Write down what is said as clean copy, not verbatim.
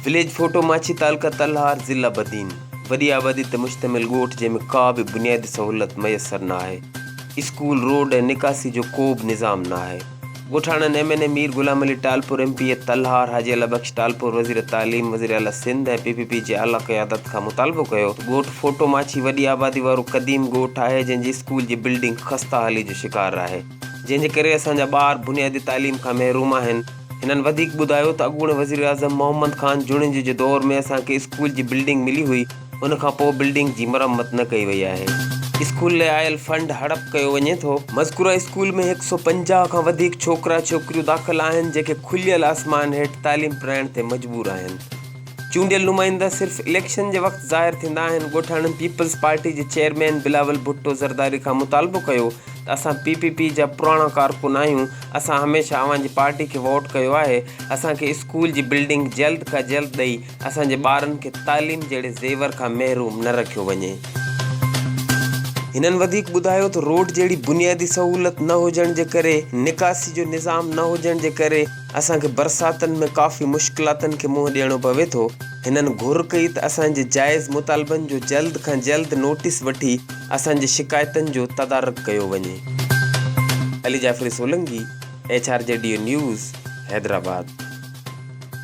Village ڦوٽو ماڇي تعلقه تلهار ضلع بدين وڏي آبادي تي مشتمل ڳوٺ جنهن ۾ ڪا به بنيادي سهولت ميسر نه آهي اسڪول روڊ ۽ نڪاسي جو ڪو به نظام نه آهي ڳوٺاڻن M N A Mir Ghulam Ali Talpur M P A Talhar Haji Allah Bakhsh Talpur وزير تعليم وزير اعليٰ سنڌ ۽ پي پي پي جي اعليٰ قيادت کان مطالبو ڪيو ته ڳوٺ ڦوٽو ماڇي وڏي آبادي وارو قديم ڳوٺ آهي جنهن جي اسڪول جي بلڊنگ خسته حالي جو شڪار آهي جنهن جي ڪري اسان جا ٻار بنيادي تعليم کان محروم آهن. هنن وڌيڪ ٻڌايو ته اڳوڻي وزيراعظم محمد خان جوڻيجي جي دور ۾ اسان کي اسڪول جي بلڊنگ ملي هئي ان کان پوء بلڊنگ جي مرمت نه ڪئي وئي آهي. اسڪول لاء آيل فنڊ هڙپ ڪيو وڃي ٿو. مذڪوره اسڪول ۾ هڪ سو 50 کان وڌيڪ ڇوڪرا ڇوڪريون داخل آهن جيڪي کليل آسمان هيٺ تعليم پرائڻ تي مجبور آهن. چونڊيل نمائندا صرف اليڪشن جي وقت ظاهر ٿيندا آهن، ڳوٺاڻن پيپلز پارٽي جي چيئرمين بلاول ڀٽو زرداري کان مطالبو ڪيو ته اسان پي پي پي جا پراڻا ڪارڪن آهيون، اسان هميشه اوهان جي پارٽي کي ووٽ ڪيو آهي، اسان کي اسڪول جي بلڊنگ جلد کان جلد ڏئي اسان جي ٻارن کي تعليم جهڙي زيور کان محروم نه رکيو وڃي. هنن وڌيڪ ٻڌايو ته روڊ جهڙي بنيادي سهولت نه هجڻ جي ڪري نڪاسي جو نظام نه هجڻ جي ڪري اسان کي برساتن ۾ ڪافي مشڪلاتن کي منهن ڏيڻو پوي ٿو. هنن گهر ڪئي ته اسان جي جائز مطالبن جو جلد کان جلد نوٽيس وٺي اسان جي شڪايتن جو تدارڪ ڪيو وڃي. Ali Jafri Solangi, H R G D news, Hyderabad.